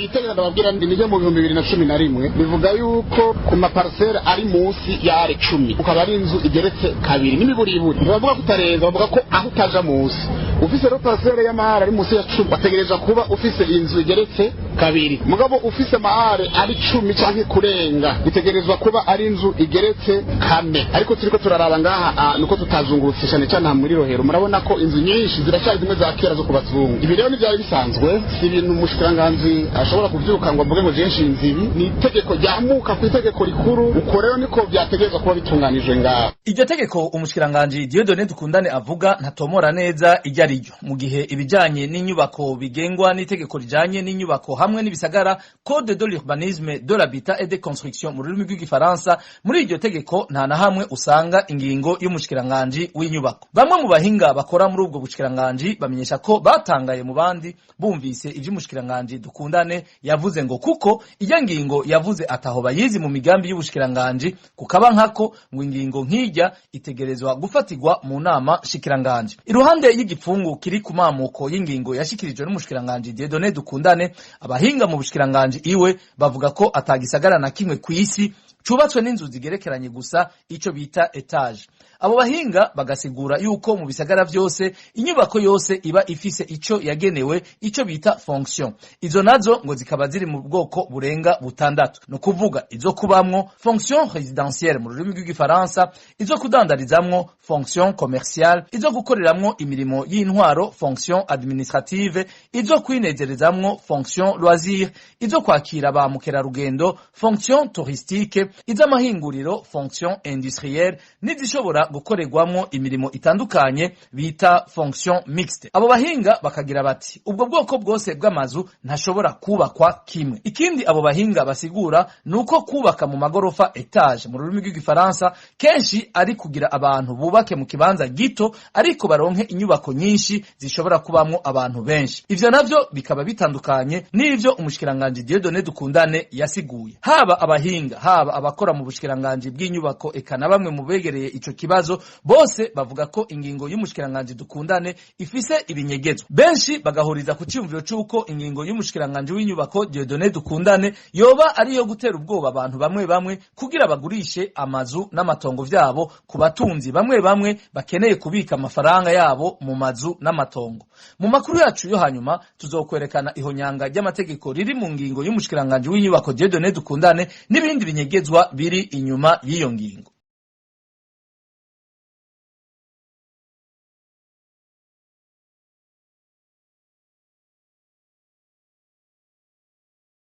Itegeko ndababwira ndi niryo mu 2011 bivuga yuko ku ma parcelles ari munsi ya are 10 ukaba ari inzu igeretse kabiri n'imiburiburi, ntibavuga ko utarenza, bavuga ko aho utaja munsi. Ufise rero parcelle y'ama ares ari munsi ya 10, wategerezwa kuba ufise inzu igeretse kabiri. Mugabo ufise ama ares ari 10 canke kurenga, bitegerezwa kuba ari inzu igeretse kane. Ariko turiko turaraba ngaha nuko tutazungurutse cyane cyane aha muri Rohero, murabona ko inzu nyinshi ziracyari zimwe za kera zo ku bazungu. Ibi rero ntibyari bisanzwe, si ibintu umushikiranganji ashobora kuvyuka ngo avuge ngo je nshinze ibi. Ni itegeko ryamuka ku itegeko rikuru, uko rero niko vyategerezwa kuba bitunganijwe ngaho. Iryo tegeko umushikiranganji Dieudonné Dukundane avuga ntatomora neza iryo ari ryo, mu gihe ibijanye n'inyubako bigengwa n'itegeko rijanye n'inyubako hamwe n'ibisagara, Code de l'urbanisme, de l'habitat et des constructions mu rurimi rw'igifaransa. Muri iryo tegeko nta na hamwe usanga ingingo y'umushikiranganji w'inyubako. Bamwe mu bahinga bakora muri ubwo bushikiranganji bamenyesha ko batangaye mu bandi bumvise ivy'umushikiranganji Dukundane yavuze, ngo kuko iyo ngingo yavuze ataho bayizi mu migambi y'ubushikiranganji, kukaba nkako ngo ingingo nk'irya itegerezwa gufatirwa mu nama shikiranganji. Iruhande y'igipfungu kiri ku mamuko y'ingingo yashikirijwe n'umushikiranganji Dieudonné Dukundane, abahinga mu bushikiranganji iwe bavuga ko atagisagara na kimwe kw'isi cubatswe n'inzu zigerekeranye gusa, ico bita étage. Abo bahinga bagasigura yuko mu bisagara vyose inyubako yose iba ifise ico yagenewe, ico bita fonction. Izo nazo ngo zikaba ziri mu bwoko burenga butandatu, ni ukuvuga izo kubamwo, fonction résidentielle mu rurimi rw'igifaransa, izo kudandarizamwo, fonction commerciale, izo gukoreramwo imirimo y'intwaro, fonction administrative, izo kwinezerezamwo, fonction loisir, izo kwakira ba mukerarugendo, fonction touristique, iz'amahinguriro, fonction industrielle, n'izishobora gukorerwamwo imirimo itandukanye bita fonction mixte. Abo bahinga bakagira bati ubwo bwoko bwose bw'amazu ntashobora kubakwa kimwe. Ikindi abo bahinga basigura ni uko kubaka mu magorofa, étage mu rurimi rw'igifaransa, kenshi ari kugira abantu bubake mu kibanza gito ariko baronke inyubako nyinshi zishobora kubamwo abantu benshi. Ivyo navyo bikaba bitandukanye n'ivyo umushikiranganji Dieudonné Dukundane yasiguye. Haba abahinga, haba abakora mu bushikiranganji bw'inyubako, eka na bamwe mu begereye ico kibazo, bose bavuga ko ingingo y'umushikiranganji Dukundane ifise ibinyegezwa. Benshi bagahuriza ku ciyumviro c'uko ingingo y'umushikiranganji w'inyubako Dieudonné Dukundane yoba ari iyo gutera ubwoba abantu bamwe bamwe kugira bagurishe amazu n'amatongo vyabo ku batunzi bamwe bamwe bakeneye kubika amafaranga yabo mu mazu n'amatongo. Mu makuru yacu yo hanyuma tuzokwerekana ihonyanga ry'amategeko riri mu ngingo y'umushikiranganji w'inyubako Dieudonné Dukundane n'ibindi binyegezwa biri inyuma y'iyo ngingo.